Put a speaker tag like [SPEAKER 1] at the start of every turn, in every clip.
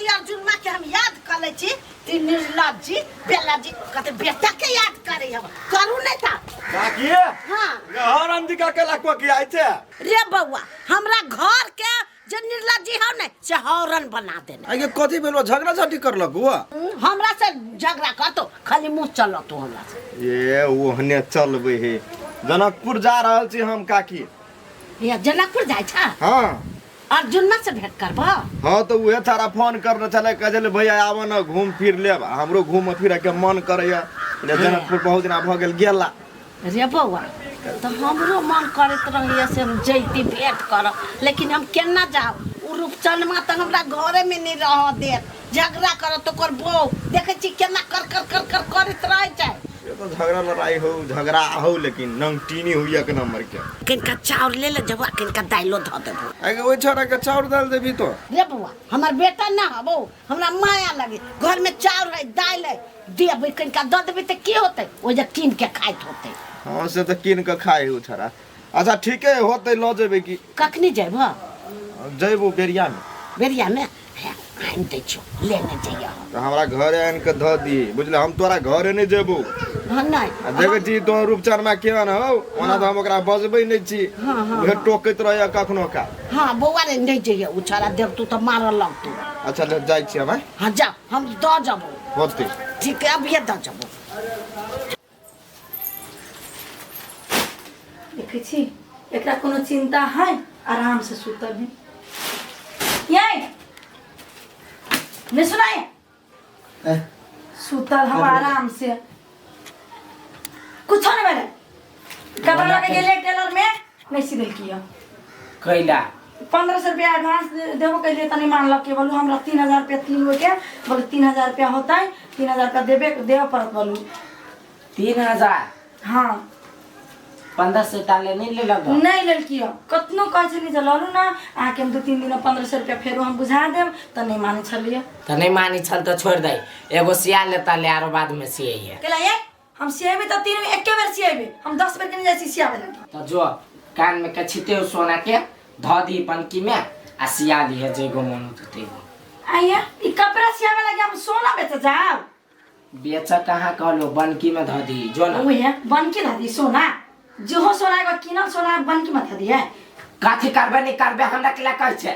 [SPEAKER 1] ई अर्जुनमा के हम याद कर लै छी ती निर्लज्जी बेलज्जी कहते बेटा के याद करे हम करू नहीं था।
[SPEAKER 2] काकी।
[SPEAKER 1] हाँ।
[SPEAKER 2] हर अंदिका के लाको की आइ छै।
[SPEAKER 1] रे बौआ, हमरा घर के जे निर्लज्जी हौ ने से हॉर्न बना देने।
[SPEAKER 2] आगे कथी भेलो, झगड़ा झाटी करलक हुआ?
[SPEAKER 1] हमरा से झगड़ा करतो, खाली मुंह चलतो हमरा से।
[SPEAKER 2] ए ओहने चलबे हे, जनकपुर जा रहल छी हम काकी।
[SPEAKER 1] ये जनकपुर जाय छा?
[SPEAKER 2] हाँ।
[SPEAKER 1] अर्जुनमा से भेंट करबो?
[SPEAKER 2] हाँ, तो उहे तारा फोन करने छलै, कहै छलै भैया आबऽ न घूम फिर लेब, हमरो घूम फिर के मन करैया, जनकपुर बहुत दिना भऽ गेल गेला।
[SPEAKER 1] रे बौआ, तो हमरो मन करैत रहैया से हम जैती भेंट करब, लेकिन हम केना जाउ? उ रूपचनमा तऽ हमरा घरे में नहीं रह देत, झगड़ा करत ओकर बहू, देखै छी केना कर कर कर कर करैत रहै छै।
[SPEAKER 2] से तो झगड़ा लड़ाई हो, झगड़ा हो, लेकिन नंगटीनी हुई एक नंबर के।
[SPEAKER 1] किनका चाउर ले ले जबो, किनका दाइलो धऽ देबो।
[SPEAKER 2] आगे ओइ छोरा के चाउर दाल देबी तो?
[SPEAKER 1] रे बौआ, हमर बेटा ना हबो, हमरा माया लगे, घर में चाउर है दाइल है, देबै कनिका दऽ देबै तऽ की होतै? ओहि जे कीन के खाइत होतै।
[SPEAKER 2] हाँ, से तऽ कीन के खाइ हो छोरा। अच्छा ठीके होतै, लऽ जेबै की।
[SPEAKER 1] कखनी जेबह?
[SPEAKER 2] जेबो बेरिया में।
[SPEAKER 1] बेरिया में? हे, आनि दै छियौ, लेने जइअ।
[SPEAKER 2] तऽ हमरा घरे आनि के धऽ दी, बुझले? हम तोरा घरे नहि जेबो।
[SPEAKER 1] हाँ, नहि।
[SPEAKER 2] आ देखै छी तोहर रूपचनमा केहन हौ, ओना तऽ हम ओकरा बजबै नहि छी, उहे टोकैत रहैया कखनो काल।
[SPEAKER 1] हाँ बौआ रे, नहि जइअ, ओ छोरा देखतौ तऽ मारऽ लगतौ।
[SPEAKER 2] अच्छा ले जाइ छी हम, आँय?
[SPEAKER 1] हाँ जा, हम दऽ जबो।
[SPEAKER 2] होतै।
[SPEAKER 1] ठीक है, अभिये दऽ जबो।
[SPEAKER 3] देखै छी एकरा कोनो चिंता है, आराम से सुतल है। ये नहीं सुनाई? सुतल हम आराम से, कुछ नहीं मैंने कपड़ा लगा गेले टेलर में नहीं सिल किया।
[SPEAKER 4] कैला?
[SPEAKER 3] 1500 रुपया एडवांस देबो कैलिए तनी मानलक के बोलू हमरा 3000 रुपया 3 गो के बोलू 3000 रुपया होता है, 3000 रुपया देबे देबे पड़त बोलू।
[SPEAKER 4] 3000?
[SPEAKER 3] हाँ।
[SPEAKER 4] 1500 ताले नहीं लेलक?
[SPEAKER 3] नहीं लेलकी है, कतनो कहै छली जे ललू ना अहाँके हम 2-3 दिन 1500 रुपया फेरो हम बुझा देब, तऽ नहीं मानै छलियै।
[SPEAKER 4] तऽ नहीं मानै छल तऽ छोड़ि दे, एगो सिया लेता ले आरो बाद में सियैहे।
[SPEAKER 3] केला ये हम सियेबे तऽ 3 एके बेर सियेबे, हम 10 बेर के नहीं जाइ छी सियाबे लागी।
[SPEAKER 4] तऽ जो कान में के छिते सोना के धऽ दी पनकी में आ सिया दिहे जेगो मन होतौ तेगो।
[SPEAKER 3] आइया ई कपड़ा सियाबे लागी हम सोना बेच जाब?
[SPEAKER 4] बेच कहाँ कहलो, बनकी में धऽ दी जो ना।
[SPEAKER 3] उहे बनकी धऽ दी सोना, जेहो सोना एगो किनल सोना बनकी में धऽ दिहे।
[SPEAKER 4] कथी करबे नहीं करबे हमरा के कहै छै,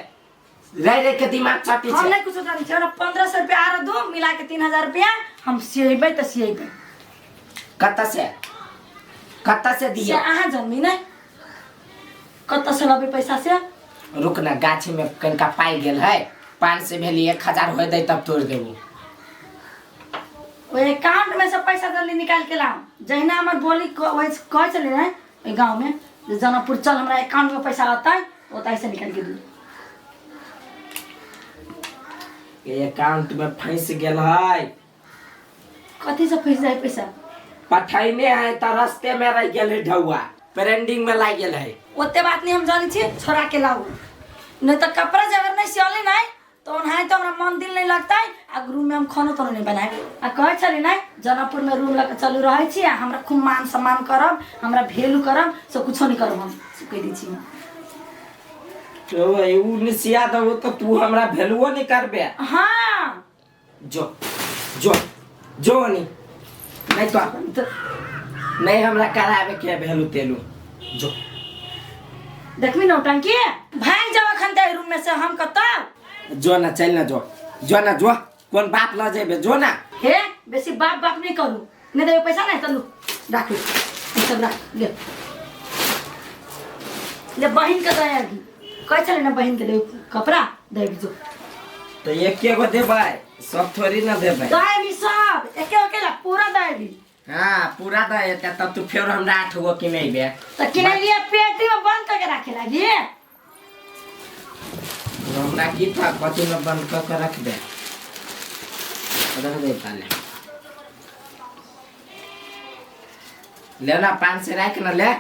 [SPEAKER 4] रह रह के दिमाग चटी
[SPEAKER 3] हम
[SPEAKER 4] छै।
[SPEAKER 3] नहीं कुछ जानै छी, हमरा 1500 रुपया आरो दू मिला के 3000 रुपया हम सियेबै तऽ सियेबै।
[SPEAKER 4] कतऽ से, कतऽ से दियौ?
[SPEAKER 3] से अहाँ जनबी नै कतऽ से लबै पैसा से।
[SPEAKER 4] रुक ना, गाछी में कनिका पाइ गेल है, 500 भेली 1000 हो दे तब तोड़ देबू।
[SPEAKER 3] ओहि अकाउंट में से पैसा जल्दी निकाल के लाओ। जहिना हमर बोली ओहि कहै छलै ने ओहि गाँव में जे जनकपुर चल हमरा अकाउंट में पैसा अतै, ओतै से निकाल के दू।
[SPEAKER 4] अकाउंट में फंस गेल है।
[SPEAKER 3] कथी से फंस जाए पैसा?
[SPEAKER 4] पठैने है तऽ रस्ते में रह गेल है, ढौआ पेरेंडिंग में लागि गेल है।
[SPEAKER 3] ओते बात नहीं हम जानै छी, छोड़ा के लाऊ, नहीं तऽ कपड़ा जे अगर नहीं सियली नहीं तो ओनाहि तो हमरा मन दिल नहीं लगतै आ रूम में हम खानो तानो नहीं बनाए। आ कहै छली नहीं जनकपुर में रूम लऽ के चलू रहै छी आ हमरा खूब मान सम्मान करब, हमरा वैल्यू करब, से कुछो नहीं करब हम, से कहि दै छी हम।
[SPEAKER 4] तो उ नहीं सिया देबो तो तू हमरा वैल्यूओ नहीं करबे।
[SPEAKER 3] हाँ।
[SPEAKER 4] जो जो जो नहीं, नहीं तो नहीं हमरा कराबे के वैल्यू तेलू जो।
[SPEAKER 3] देखबी नौटंकी भाग जाओ अखन ते रूम में से, हम कतौ
[SPEAKER 4] जो ना चल ना जो, जो ना जो, कोन बाप ल जेबे जो ना।
[SPEAKER 3] हे बेसी बाप बाप नहीं करू, नहीं देबे पैसा नहीं चलू राखू ई सब राख ले ले बहिन के दे अभी कहै छलै ना बहिन के दे कपड़ा दे जो।
[SPEAKER 4] तो एके गो देबै, सब थोड़ी ना देबै।
[SPEAKER 3] देबी सब एके एके ला पूरा देबी।
[SPEAKER 4] हाँ पूरा दे एते तब तू फेर हमरा 8 गो किनेबे।
[SPEAKER 3] त किनलिए पेटी में बंद करके राखे लागी।
[SPEAKER 4] हमरा की था कथी में बंद कर के रख दे, रख दे ताले लेना 500 राख ना ले।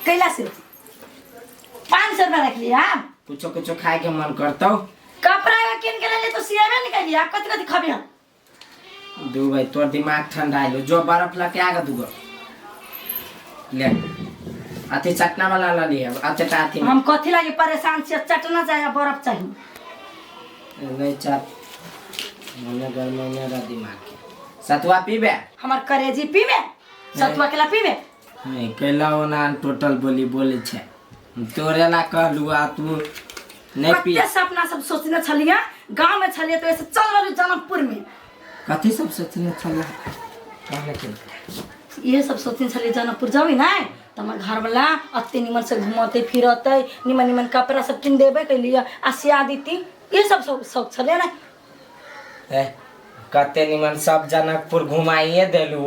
[SPEAKER 3] कैला से 500 रुपया रख लिया आप?
[SPEAKER 4] कुछो कुछो खाए के मन करतो।
[SPEAKER 3] कपड़ा किन के ले ले तो सियाबे नहीं कर लिया, कथी कथी खबे हम?
[SPEAKER 4] दू भाई तोर दिमाग ठंडा आइलो, जो बर्फ लके आगा दूगो ले अथी चटना वाला ल लिहे, अथी टा अथी
[SPEAKER 3] हम कथी लागी परेशान छियै, चटना चाहिए बर्फ चाहिए।
[SPEAKER 4] नहीं चार मने गरमाने रह दिमाग के सतुआ पीबे
[SPEAKER 3] हमर करेजी पीबे सतुआ केला पीबे
[SPEAKER 4] नहीं कैला ओना टोटल बोली बोले छे तोरे ला कहलू आ तू नहीं पी
[SPEAKER 3] कते सपना सब सोचने छलिए गांव में छलिए तो ऐसे चल रहलू जनकपुर में
[SPEAKER 4] कथी सब सोचने छला कहने के
[SPEAKER 3] इहे सब सोचने छलिए जनकपुर जबी ना तऽ हमर घरवला अते निमन से घुमते फिरते निमन निमन कपड़ा सब किन देबे कैलिए आ सिया दीती इहे सब शौक छलै ने
[SPEAKER 4] ए कते निमन सब जनकपुर घुमाइए देलू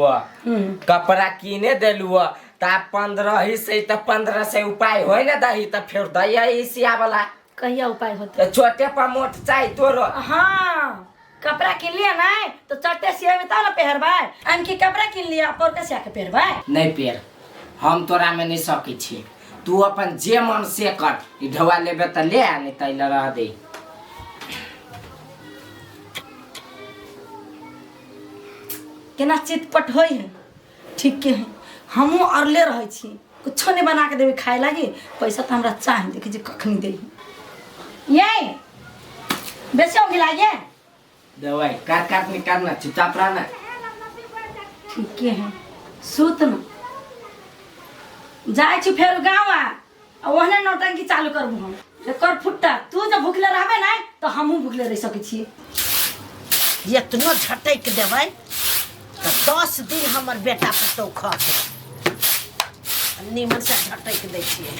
[SPEAKER 4] कपड़ा किने देलू ता 15 ही से त 15 से उपाय होय ना दही त फेर दही है सिया वाला
[SPEAKER 3] कहिया उपाय होते
[SPEAKER 4] छोटे पर मोट चाही तोरो
[SPEAKER 3] हाँ कपड़ा किन लिया ना तो चट्टे सियाबे तब ना पहरबै आनकी कपड़ा किन लिया पर के सिया के पहरबै
[SPEAKER 4] नहीं पेर हम तोरा में नहीं सकै छी तू अपन जे मन से कर ई ढौआ लेबे त ले आ नहीं त अइला रह दे
[SPEAKER 3] केना चितपट होइ है ठीक के है हमहूँ अरले रहै छी कुछो नहीं बना के देबै खाए लागी पैसा तऽ हमरा चाही देखै छी कखनी दै ये बेसी औंघी लागे
[SPEAKER 4] दवाई काट काट निकालना चुपचाप रहना
[SPEAKER 3] ठीके है सुत न जाइ छी फेर गाँव आ ओहने नौटंकी चालू करबू हम कर फुट्टा तू जब भुखले रहबे ना तऽ हमहूँ भुखले रहि सकै छियै
[SPEAKER 1] एतनो झटकि देबै तऽ 10 दिन हमर बेटा पुतहु खतै नीमन से झटकि दै छियै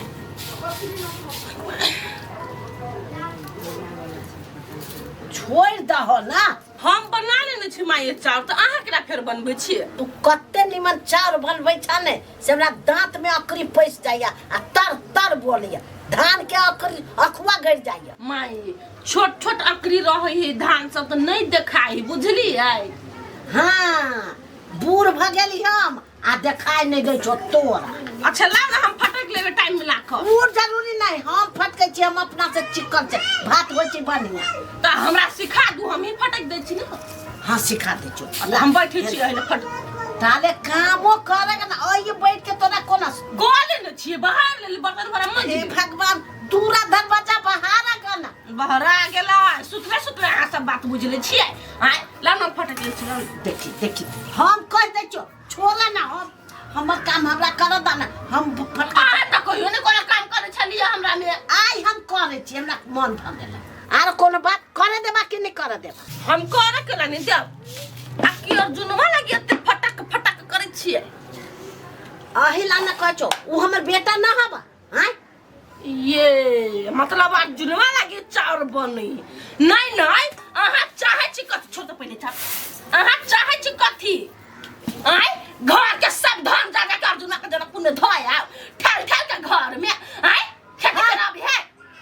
[SPEAKER 1] छोड़ि दहो ना
[SPEAKER 5] हम बना लेने छी माय चाउर तऽ अहाँ केना फेर बनबै छियै
[SPEAKER 1] तू कते निमन चाउर बनबै छ ने से हमरा दांत में अकरी पैस जाइया आ तर तर बोलैया धान के अकरी अखुआ गड़ जाइया
[SPEAKER 5] माय छोट छोट अकरी रहै है धान सब तऽ नहि देखाइ बुझलियै
[SPEAKER 1] हाँ बूढ़ भऽ गेली हम आ देखाइ नहि दै छौ तोरा
[SPEAKER 5] अच्छा लाउ ने हम फटक लेबै टाइम मिला कऽ
[SPEAKER 1] ओ जरूरी नहि हम फटकै छी हम अपना से चिकन छै भात होइ छै बढ़िया
[SPEAKER 5] तऽ हमरा सिखा दू हमही फटक दै छी ने
[SPEAKER 1] हाँ सिखा दै छौ
[SPEAKER 5] हम बैठे छी एहिने फट
[SPEAKER 1] ताले कामो करे ना ओइ बैठ के तोरा कोना
[SPEAKER 5] गोले ने छियै बाहर लेली बर्तन भरा मज
[SPEAKER 1] हे भगवान दूरा दरवाजा बहारा गना
[SPEAKER 5] बहरा गेला सुतले सुतले अहाँ सब बात बुझले छियै आँय लाउ ने फटक लै छी लाउ ने।
[SPEAKER 1] देखी देखी हम कह दै छौ छोड़ा ना हम हमर काम हमरा कर दा ना हम फटका
[SPEAKER 5] अहाँ तऽ कहियो ने कोनो काम करै छलियै हमरा मे
[SPEAKER 1] आइ हम करै छी हमरा मन भऽ गेल आर कोनो बात करे देबा कि नहि करे देबा
[SPEAKER 5] हम करे के नहीं देब आ की अर्जुनवा लागी एते फटक फटक करै छियै
[SPEAKER 1] अही ला ना कहै छौ उ हमर बेटा ना हबा आँय
[SPEAKER 5] ये मतलब अर्जुनवा लागी चाउर बनी नहीं नहीं अहाँ चाहै छी कथी छोड़ दो पहिले चाउर अहाँ चाहै छी कथी आँय घर के सब धन जा जा के अर्जुनवा के जनकपुर में धोय आउ ठेल ठेल के घर में आँय खेती कराबी है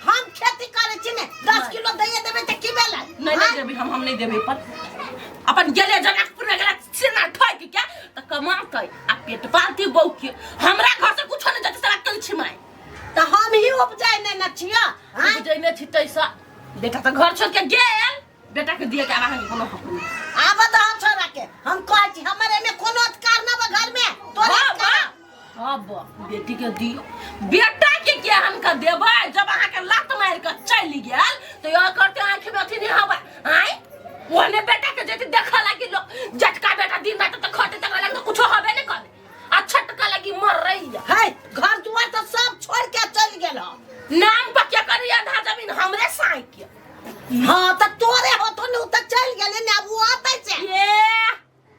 [SPEAKER 1] हम खेती करै छी ने 10 किलो दैए देबै तऽ की भेलै
[SPEAKER 5] नहीं नहीं देबी हम नहीं देबी पर अपन गेले जनकपुर में गेला सेना ठोक के त कमातै आ पेट पालती बहू के हमरा घर से कुछो नहीं जते सारा कल छी माय
[SPEAKER 1] तऽ हम ही उपजाइ नहि ने छियै आँय
[SPEAKER 5] उपजैने छी तैसा बेटा तऽ घर छोड़ के गेल बेटा के दिए के आब अहाँके कोनो हक नहीं
[SPEAKER 1] आबऽ दहो छोरा के हम कहै छी हमर एहिमे कोनो अधिकार ना बा घर में तोरे
[SPEAKER 5] हाँ,
[SPEAKER 1] अधिकार
[SPEAKER 5] हाँ। अब बेटी के दियो बेटा के क्या हमका देबै जब अहाँके लात मारि के चलि गेल तऽ यह करते आँखि में अथी नहीं हवा आँय ओहने बेटा के जेती देखऽ लागी लोग जटका बेटा दिन रात तऽ खटे तकरा लग तऽ कुछो हबे नहीं करे आ छटका लगी मर रही है
[SPEAKER 1] है घर दुआर तऽ सब छोड़ के चलि गेल हँ
[SPEAKER 5] नाम पर क्या करी आधा जमीन हमरे साई के
[SPEAKER 1] हाँ तऽ तोरे होतो ने उ तऽ चलि गेलै ने आब उ अतै से
[SPEAKER 5] ये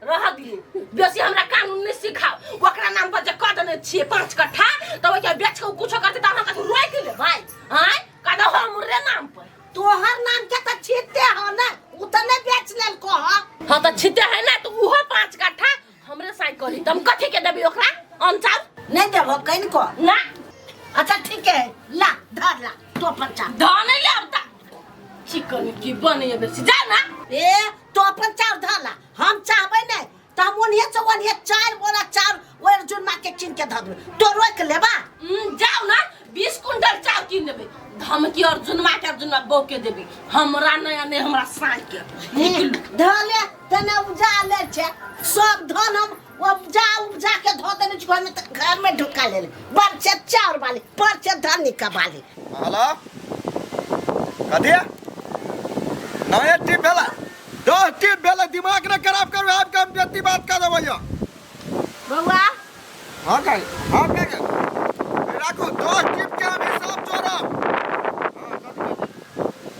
[SPEAKER 5] रह दियौ बेसी हमरा कानून नहि सिखाओ ओकरा नाम पर जे कऽ देने छियै 5 कट्ठा तऽ ओहिके बेच के कुछो करतै तऽ अहाँ कथी रोकि लेबै आँय कह दहो हमरे नाम पर
[SPEAKER 1] तोहर नाम के तऽ छिते हो ने उ तऽ नहि बेच लेलको हँ
[SPEAKER 5] हाँ तऽ छिते है ना तऽ उहो 5 कट्ठा हमरे साई करी तऽ हम कथी के देबै ओकरा अनचाल
[SPEAKER 1] नहीं देबो कनिको
[SPEAKER 5] ना
[SPEAKER 1] अच्छा ठीक है ला धर ला तो अपन चार
[SPEAKER 5] धऽ नहि लेब तऽ चिकन की बनैया बेसी जा ना
[SPEAKER 1] ए तो अपन चार धर ला हम चाहबै नहीं तो हम ओनिये से ओनिये 4 बोरा चार ओहि अर्जुन माँ के कीन के धर देबै तो रोक लेबा
[SPEAKER 5] जाओ ना 20 कुंटल चाउर कीन देबै धमकी अर्जुनमा के अर्जुनमा बहू के देबी हमरा नया नहीं हमरा साँझ के निकलू
[SPEAKER 1] धले तने उपजा ले छे सब धन हम उपजा उपजा के धो देने छी घर में तऽ घर में ढुका लेल बड़ छे चाउर वाली पर छे धन निका वाली
[SPEAKER 2] हेलो कथी नया टिप भेला 10 टिप भेला दिमाग न खराब करू आब के हम बेटी बात कर देबै यो।
[SPEAKER 1] बौआ
[SPEAKER 2] हाँ का हाँ का राखू 10 टिप के हम हिसाब जोड़ब।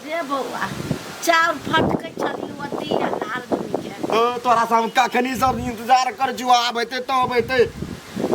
[SPEAKER 1] रे बौआ चाउर फटकै छली ओती अर्जुन के।
[SPEAKER 2] ओ तोरा से हम कखनी सब इंतजार कर छु आब हेतै तब हेतै।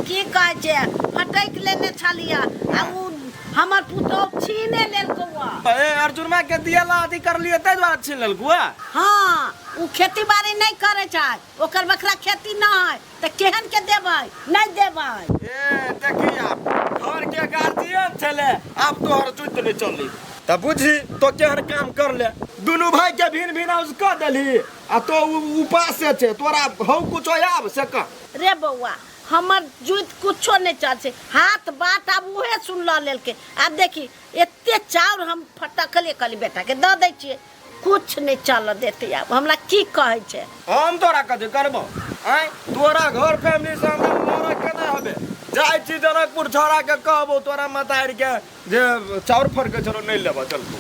[SPEAKER 1] की कहै छै फटैक लेने छलियै आ उ हमर पुतोह छीने लेलकौ।
[SPEAKER 2] ए अर्जुन माँ के दियाला अथी कर लिए ताहि दुआरे छीन लेलकौ।
[SPEAKER 1] हाँ उ खेती बाड़ी नहीं करे छै ओकर बखरा खेती न है त केहन के देबै नहीं देबै।
[SPEAKER 2] ए देखी आप घर के गार्जियन छले आब तोहर जुत नहीं चलली त बुझी तो केहन काम कर ले दुनू भाई के भिन भिन हाउस क देली आ तो उपास से छे तोरा हौ कुछो आब से कह।
[SPEAKER 1] रे बौआ हमर जुत कुछो नहीं चल छै हाथ बात आब उहे सुन ल लेलके। आब देखी एते चाउर हम फटकले कहली बेटा के the they छियै कुछ नहीं चल देते। आब हमरा की कहै छै
[SPEAKER 2] हम तोरा कथी करबो आँय तोरा घर फैमिली से हमरा लड़े केना होबे जाइ छी जनकपुर छोड़ा के कहबो तोरा मतारि के जे चाउर फटके छलो नहीं लेबो चल तू।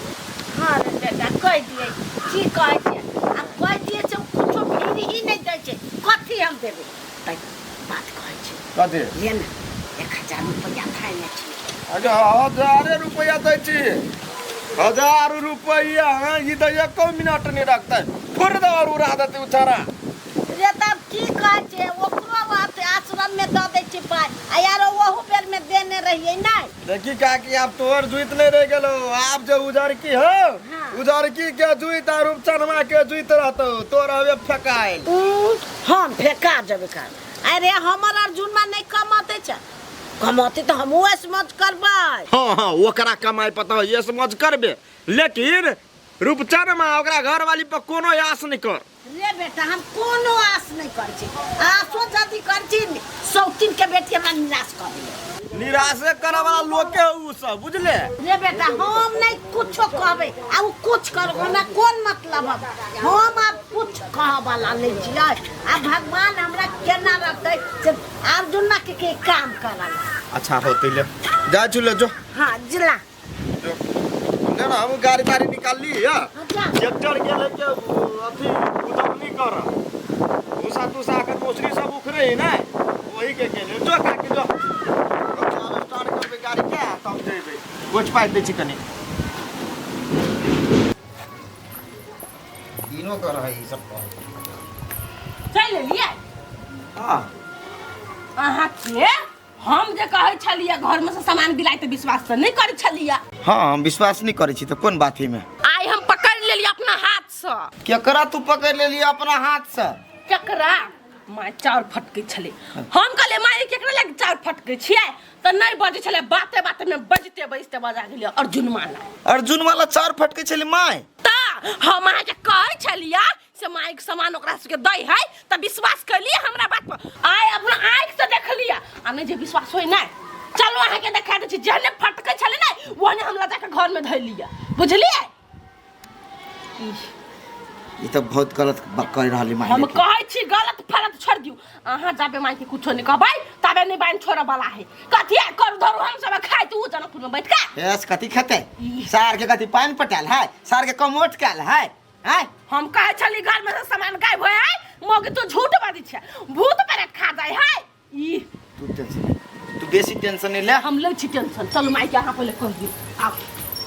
[SPEAKER 1] हाँ रे बेटा कह दिए की कहै छै आब कह दिए छै कुछो भीड़ ही नहीं दै छै कथी हम देबै तै बात कहै छै
[SPEAKER 2] कथी
[SPEAKER 1] ले ने 1000 रुपैआ थाइने छी।
[SPEAKER 2] अच्छा 1000 रुपैआ दै छी 1000 रुपैआ। हाँ ई तऽ एको मिनट नहीं रखतै फुर दे और उड़ा देतै उ छोड़ा।
[SPEAKER 1] रे तब की कहै छै ओकरो बात आश्रम में the they छी पाइ आ यार ओहू बेर में देने रहियै नहीं।
[SPEAKER 2] देखी काकी आब तोहर जुइत नहीं रह गेलो आब जे उजरकी हो
[SPEAKER 1] हाँ।
[SPEAKER 2] उजरकी के जुइत आ रूपचनमा के जुइत रहतौ तोर हवे फेकायल।
[SPEAKER 1] हम फेका जेबै का। अरे हमर अर्जुनमा नहीं कमाते छै कमाते तऽ हमहूँ ऐश मौज करबै।
[SPEAKER 2] हाँ हाँ ओकरा कमाइ पता हो ऐश मौज करबे लेकिन रूपचनमा ओकरा घरवाली पर कोनो आस नहीं कर।
[SPEAKER 1] रे बेटा हम कोनो आस नहीं करै छी आसो जदि करै छी सौतीन के बेटी हमरा निराश कर दिए।
[SPEAKER 2] निराशे करे वाला लोग के उ सब बुझले।
[SPEAKER 1] रे बेटा हम नहीं कुछो कहबै आ उ कुछ करो हमरा कोन मतलब है हम आब कुछ कहऽ वाला नहीं छियै। आ भगवान हमरा केना रहतै से अर्जुना के काम करल।
[SPEAKER 2] अच्छा होते ले जा छु ले जो।
[SPEAKER 1] हाँ जिला
[SPEAKER 2] जो ले ना हम गाड़ी ताड़ी निकाल ली या ट्रैक्टर के लेके अथी उदमनी कर भूसा तूसा के मोसरी सब उखरे ही ना वही के ले जो काकी जो अच्छा स्टार्ट करबे गाड़ी के तब जेबे गोछ पाइ दै छी कनी
[SPEAKER 6] दिनो कर है ई सब।
[SPEAKER 5] चल लेलियै।
[SPEAKER 2] हां
[SPEAKER 5] अहाँ के हम जे कहै छलियै घर में से सामान बिलाइ तऽ विश्वास तऽ नहीं करै छलियै।
[SPEAKER 6] हाँ हम विश्वास नहीं करै छी तऽ कोन बात में
[SPEAKER 5] आइ हम पकड़ लेलियै अपना हाथ से।
[SPEAKER 6] केकरा तू पकड़ लेलियै अपना हाथ से?
[SPEAKER 5] केकरा माय चाउर फटकै छलै हम कहलियै माय केकरा लग चाउर फटकै छियै तऽ नहीं बजै छलै बाते बाते में बजते बजते बजा गेलियै अर्जुन माला।
[SPEAKER 6] अर्जुन वाला चाउर फटकै छलै माय?
[SPEAKER 5] तऽ हम अहाँके कहै छलियै से माय के सामान ओकरा सबके दै है तऽ विश्वास कैलियै हमरा बात पर आइ अपना आँखि से देखलियै आ नहि जे विश्वास होय नहि चलू अहाँके देखा दै छी जेहने फटकै छलै ने ओहने हम लऽ जाके घरमे धैलियै बुझलियै।
[SPEAKER 6] ई तऽ बहुत गलत कर रहली माय।
[SPEAKER 5] हम कहै छी गलत फलत छोड़ दियौ अहाँ जाबे माय के कुछो नहीं कहबै ताबे नहीं बाइन छोड़ऽ वाला है कथी करू धरू हम सब खाइत उ जनकपुर में बैठ के
[SPEAKER 6] एस कथी खेतै सार के कथी पानि पटायल है सार के कमोट कयल है हैं?
[SPEAKER 5] हम कहै छली घर में से सामान गायब होय है मोगी तू झूठ बाजै छै भूत प्रेत खा जाय है ई
[SPEAKER 6] तू टेंशन तू बेसी टेंशन नहीं ले
[SPEAKER 5] हम लै छी टेंशन। चलू माय के अहाँ पहिले कह दियौ आउ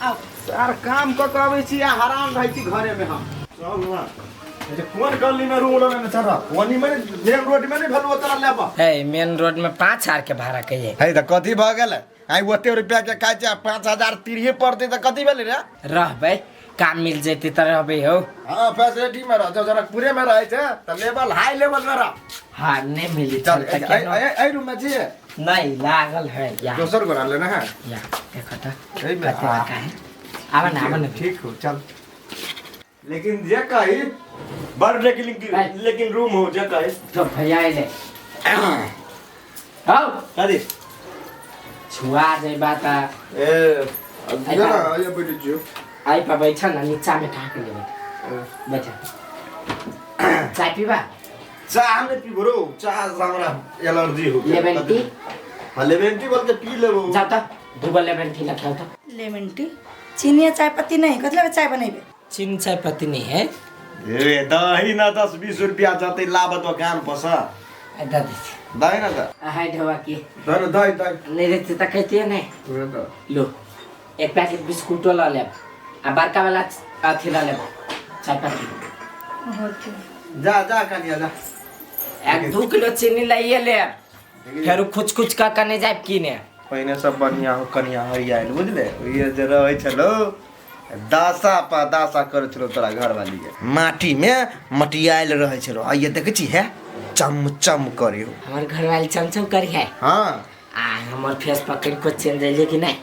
[SPEAKER 5] आउ।
[SPEAKER 2] सर काम क के अबै छी आ हरान रहै छी घरे में हम। चल ना जे कोन गली में रूम लेने छह ओनी में मेन रोड में नहीं भेलौ तोरा लेबा।
[SPEAKER 4] है मेन रोड में 5000 के भाड़ा कहिए।
[SPEAKER 2] है त कथी भ गेलै आइ ओते रुपया के खाइ छै 5000 तिरिये पड़तै त कथी भेलै रे?
[SPEAKER 4] रहबै काम मिल जैते त रहबै हो।
[SPEAKER 2] हाँ फैसिलिटी में रह जब जनकपुरे में रहै छै त लेवल हाई लेवल में रह।
[SPEAKER 4] हाँ नहीं मिली
[SPEAKER 2] चल
[SPEAKER 4] चल त केनो
[SPEAKER 2] ए रूम में छी
[SPEAKER 4] नहीं लागल है या
[SPEAKER 2] दोसर गोरा लेना है
[SPEAKER 4] या देखो त
[SPEAKER 2] एहि में
[SPEAKER 4] कते बड़का है। आवा ना आवा ना
[SPEAKER 2] ठीक हो चल लेकिन जे कही बड़ लेकिन लेकिन रूम हो जे कही
[SPEAKER 4] तो भैया ले हौ
[SPEAKER 2] कथी
[SPEAKER 4] छुआ जेबा त
[SPEAKER 2] ए ना आइए बैठ जियो
[SPEAKER 4] आई पर बैठा ना नीचा में ठाक लेबै बैठा। चाय पीबा?
[SPEAKER 2] चाह नहीं पीबो रो चाह से हमरा एलर्जी हो गेल।
[SPEAKER 4] Lemon tea?
[SPEAKER 2] हाँ लेमन टी बोल के पी लेबो।
[SPEAKER 4] जाऊ त दूगो लेमन टी लखाउ त।
[SPEAKER 3] लेमन टी चीनी चाय पत्ती नहीं कथी लेबै चाय बनेबै?
[SPEAKER 4] चीनी चाय पत्ती नहीं है।
[SPEAKER 2] ए दही न 10-20 रुपया जतै लाब दोकान पर से।
[SPEAKER 4] आ दे दै छी।
[SPEAKER 2] दही न त
[SPEAKER 4] हाय ढोआ की
[SPEAKER 2] दही न दही दही
[SPEAKER 4] नहीं रहते तो कहती नहीं।
[SPEAKER 2] तोरे त
[SPEAKER 4] लो एक पैकेट बिस्कुटो ल लेब आ बड़का वाला अथी ल लेब चाय पत्ती।
[SPEAKER 3] होते
[SPEAKER 2] जा जा कनिया जा।
[SPEAKER 4] 1-2 किलो चीनी लाइए लेब, फेर खुच खुच का कने जाब कीने।
[SPEAKER 2] पहिने सब बढ़िया हो कनिया हरियाल बुझले, ये जे रहै छलो दासा पा दासा करै छलो तोरा घरवाली के, माटी में मटियायल रहै छलो। आ ये देखै छी है चम चम करियो।
[SPEAKER 4] हमर घरवाली चमचम करी है।
[SPEAKER 2] हाँ
[SPEAKER 4] आ हमर फेस पकड़ को चेंज अइले कि नहीं?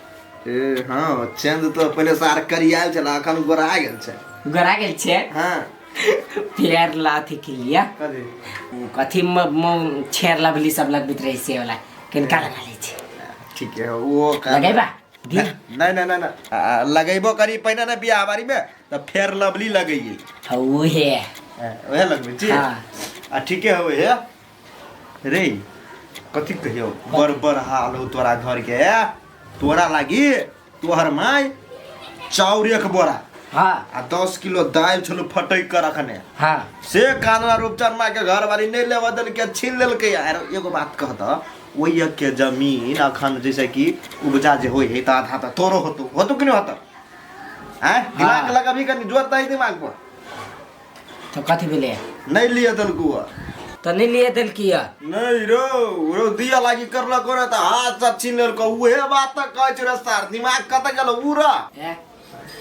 [SPEAKER 2] ए हाँ चेंज तो पहिले सार करियायल छल, अखन गोरा गेल छै।
[SPEAKER 4] गोरा गेल छै?
[SPEAKER 2] हाँ
[SPEAKER 4] फेर ला अथी के लिया
[SPEAKER 2] कथी
[SPEAKER 4] कथी छेर लवली सब लगबैत रहे से वाला किनका लगा लै छै।
[SPEAKER 2] ठीक है वो
[SPEAKER 4] लगेबा दी?
[SPEAKER 2] नहीं नहीं नहीं लगेबो करी पहिने ने बियाह बारी में त फेर लवली लगैये।
[SPEAKER 4] हाँ उहे
[SPEAKER 2] उहे लगबै छी।
[SPEAKER 4] हाँ
[SPEAKER 2] आ ठीके हो हे रे कथी कहियो बड़ बड़ हाल हो तोरा घर के। तोरा लागी तोहर माय चाउर 1 बोरा
[SPEAKER 4] हाँ
[SPEAKER 2] आ 10 किलो दालि छलो फटक कर रखने।
[SPEAKER 4] हाँ
[SPEAKER 2] से कानवा रूपचंद माय के घरवाली नहीं लेवा देलकै, छीन लेलकै। यार एगो बात कहत, ओहि के जमीन अखन जैसे कि उपजा जे होय है त आधा त तोरो होतो होतो कि नहीं होतो? आँय दिमाग लगबही कनी, जोर दही दिमाग पर।
[SPEAKER 4] तो कथी भेलै?
[SPEAKER 2] नहीं लिए देलकौ।
[SPEAKER 4] तो नहीं लिए देलकी?
[SPEAKER 2] नहीं रो रो दिया लागी करलक रे त हाथ सब छीन लेलकौ। उहे बात त कहै छी रे सार, दिमाग कत गेलौ उरा।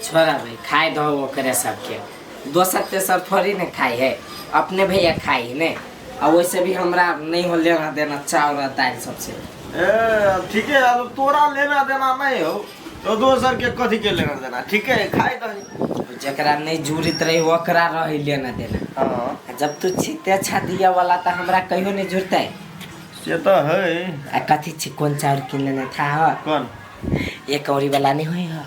[SPEAKER 4] छोड़ा भाई खाए दो ओकरे सबके, दोसर तेसर थोड़ी ने खाई है, अपने भैया खाई है ने। और वैसे भी हमरा नहीं हो लेना देना चावल दाल सबसे।
[SPEAKER 2] ए ठीक है अब तोरा लेना देना नहीं हो तो दोसर के कथी के लेना देना? ठीक है खाए दही
[SPEAKER 4] जकरा नहीं जुड़ित रही ओकरा रही लेना देना।
[SPEAKER 2] हाँ
[SPEAKER 4] जब तू छीते अच्छा दिया वाला तो हमरा कहियो नहीं जुड़ते।
[SPEAKER 2] से तो है।
[SPEAKER 4] आ कथी छी कौन चावल किन लेना था? हो
[SPEAKER 2] कौन
[SPEAKER 4] एक कौड़ी वाला नहीं हुई हो?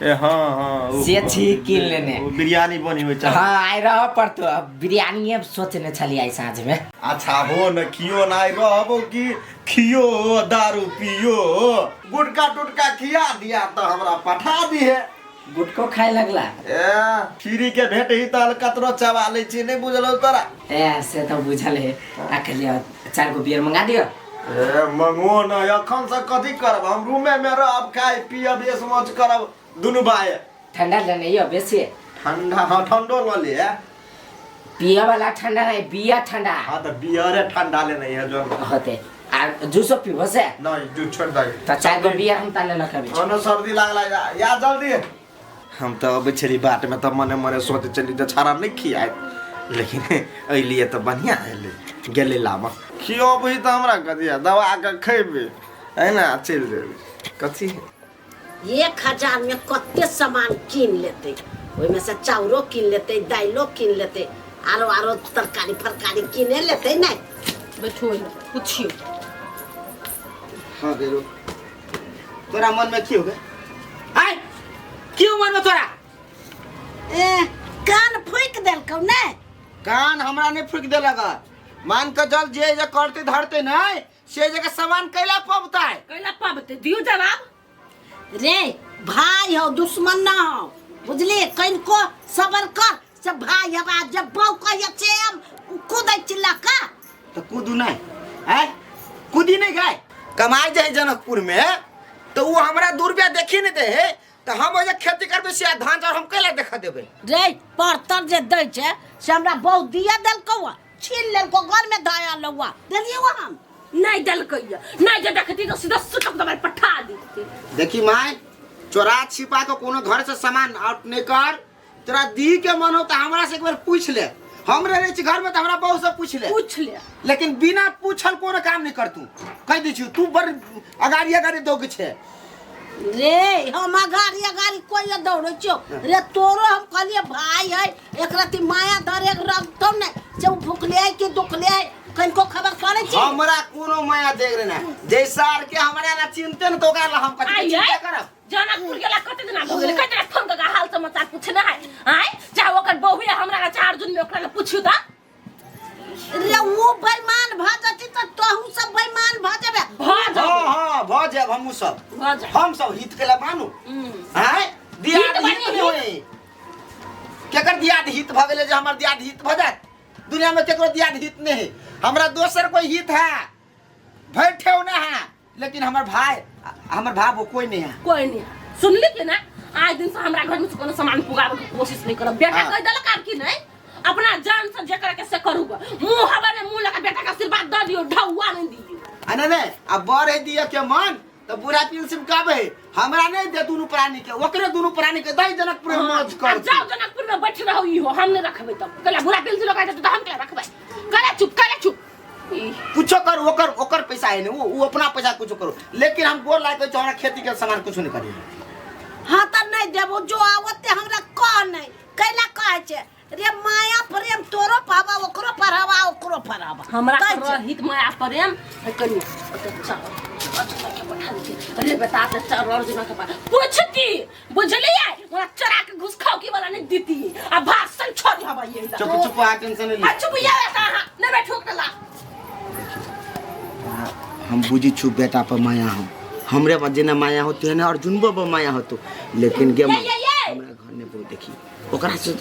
[SPEAKER 2] ए हाँ हाँ
[SPEAKER 4] से छी किन लेने,
[SPEAKER 2] वो बिरयानी बनी हुई चावल।
[SPEAKER 4] हाँ आइ रह पर तो अब बिरयानी अब सोचने छली आई साँझ में।
[SPEAKER 2] अच्छा हो न खियो ना रहबो कि खियो दारू पियो गुटका टुटका खिया दिया तो हमरा पठा दिहे।
[SPEAKER 4] गुटको खाए लगला?
[SPEAKER 2] ए फ्री के भेट ही तल कतरो चबा लै छी, नहीं बुझलो तोरा?
[SPEAKER 4] ए से तो बुझल है। आ कहलिए 4 गो बियर मंगा दियो।
[SPEAKER 2] ए मंगो न अखन से कथी करब, हम रूमे में रहब खाइ पियब ऐश मौज करब दुनू भाई।
[SPEAKER 4] ठंडा लेने यो बेसी
[SPEAKER 2] ठंडा? हाँ ठंडो ल ले।
[SPEAKER 4] पिया वाला ठंडा नहीं, बिया ठंडा।
[SPEAKER 2] हाँ तो बियरे ठंडा लेने है जो
[SPEAKER 4] होते। आ जूसो पीबो से?
[SPEAKER 2] नहीं जूस छोड़ दे।
[SPEAKER 4] तो 4 गो बियर हम ताले लखाबे।
[SPEAKER 2] ओनो सर्दी लागला या जल्दी। हम तो अबै छली बाट में त मने मने सोचे चली जे छाड़ा नहीं खियाए, लेकिन अइलिए त बढ़िया एलै गेलै लाब खियोबही त हमरा कथी दवा के खैबे एना चलि जेबै कथी।
[SPEAKER 1] 1000 में कते सामान कीन लेते, ओहिमे से चाउरो कीन लेते, दाइलो कीन लेते, आरो आरो तरकारी फरकारी कीने लेते। नहीं
[SPEAKER 5] बैठो पूछियो।
[SPEAKER 6] हाँ गेलो तोरा मन में की हो गए? आय क्यों मन में तोरा?
[SPEAKER 1] ए कान फूक देलकौ ने?
[SPEAKER 6] कान हमरा नहीं फूक देलक, मान के जल जे जे करते धरते नहीं से जगह सामान कैला पबतै?
[SPEAKER 5] कैला पबतै दियो जवाब।
[SPEAKER 1] रे भाई हो दुश्मन ना हो बुझली, कनको सबर कर से भाई हवा जब बहु कहिए छे हम कूदै चिल्ला का
[SPEAKER 6] तो कूदू नहीं आय कूदी नहीं गाय कमाई जाए जनकपुर में तो वो हमरा 2 रुपया देखी नहीं दे है तो हम ओजे खेती करबे से धान चाउर हम कैला देखा देबे?
[SPEAKER 1] रे परतर जे दै छै से हमरा बहुत दिया देलकौ, छीन लेलकौ, घर में धया लौआ देलियै हम
[SPEAKER 5] नहीं देलकै। नहीं जे देखती तो सीधा सुटक दबाई पठा देती।
[SPEAKER 6] देखी my चोरा छिपा के कोनो घर से सामान आउट नहीं कर, तोरा दी के मन हो तो हमरा से एक बार पूछ ले, हम रहे छी घर में तो हमरा बहुत से पूछ ले
[SPEAKER 5] पूछ ले,
[SPEAKER 6] लेकिन बिना पूछल कोनो काम नहीं कर। तू कह दै छी तू बड़ अगाड़ी अगाड़ी दौग छे।
[SPEAKER 1] रे हम अगाड़ी अगाड़ी कोई दौड़ै छियौ रे, तोरो हम कहलिए भाई है एक रति माया धर एक रखतौ ने से उ भुखले है कि दुखले है कनको खबर करै छी?
[SPEAKER 6] हमरा कोनो माया देख रे ना जैसा आर के हमरा ना चिंते न तो ओकरा ला हम कथी चिंता करब?
[SPEAKER 5] जनकपुर गेला कते दिना भ गेलै, कते फोन क हाल समाचार पूछने है? आय चाहे ओकर बहु हमरा ला 4 दिन में ओकरा ला पूछियो त
[SPEAKER 1] रे उ बेईमान भ जति त तोहू सब बेईमान भ जेबे।
[SPEAKER 5] भ जाबे।
[SPEAKER 6] हां हां भ जाब हमहू सब,
[SPEAKER 5] भ जाब
[SPEAKER 6] हम सब हित के ला मानू। आय दिया हित नहीं होई। दियाद हित भऽ गेलै जे हमर दियाद हित भऽ जायत? दुनिया में केकरो दियाद हित नहीं है, हमरा दोसर कोई हित है भरि ठेवना है, लेकिन हमर भाई हमर भाव कोई नहीं है।
[SPEAKER 5] कोई नहीं सुनली कि ना? आज दिन से हमरा घर में से कोनो सामान पुगावे के कोशिश नहीं करब। बेटा
[SPEAKER 6] हाँ।
[SPEAKER 5] कह देलक आब कि नहीं, अपना जान से जे करे के से करूगा। मुंह हवा में मुंह लगा बेटा के आशीर्वाद दऽ दियो, ढौआ नहीं दियो।
[SPEAKER 6] आ नहीं नहीं, अब बड़ है दिया के मन तो बुढ़ा पेंशन कब है हमरा नहीं दे दुनू प्राणी के, ओकरे दुनू प्राणी के दई जनकपुर में मौज कर।
[SPEAKER 5] आ जाओ जनकपुर में बैठ रहो, इहो हम नहीं रखबे तब। कहला बुढ़ा पेंशन लगा दे तो हम क्या रखबे? कहला चुप, कहला चुप।
[SPEAKER 6] कुछो करू, ओकर ओकर पैसा है नहीं, वो अपना पैसा कुछो करू, लेकिन हम गोर लाग के हमरा खेती के सामान कुछो नहीं करी।
[SPEAKER 1] हाँ तो नहीं देबो, जो आवते हमरा कह नहीं कैला कहै छै रे माया प्रेम तोरो पावा ओकरो पर हवा ओकरो पर हवा।
[SPEAKER 5] हमरा
[SPEAKER 1] कहै छै।
[SPEAKER 5] रहित माया प्रेम कनी अच्छा अच्छा के पठा दे अरे बता ते चार और जना के पास पूछती बुझलिए, ओरा चरा के घुस खाओ की वाला नहीं दीती आ भाषण छोड़ हवा ये
[SPEAKER 6] चुप चुप आ टेंशन नहीं
[SPEAKER 5] आ चुप ये बेटा हां नहीं बैठो कला।
[SPEAKER 6] हम बुझी छु बेटा पर माया हो, हमरे पर जेना माया होती है ना अर्जुनबो पर माया होतो, लेकिन गे
[SPEAKER 5] ये, ये, ये।
[SPEAKER 6] हमरा घर में बहुत देखी ओकरा से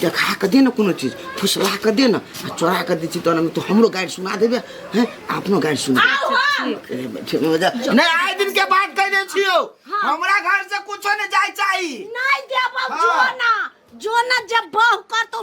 [SPEAKER 6] देखा के दे ना कोनो चीज फुसला के दे ना आ चोरा के दे छी तो तो हमरो गाइड सुना देबे हैं, अपनो गाइड सुना
[SPEAKER 5] आओ हाँ।
[SPEAKER 6] नहीं आए दिन के बाद कह दे छियो हमरा घर से कुछो नहीं जाय चाही।
[SPEAKER 1] नहीं देबो।
[SPEAKER 6] हाँ।
[SPEAKER 1] जो ना जो ना जब बहु करतो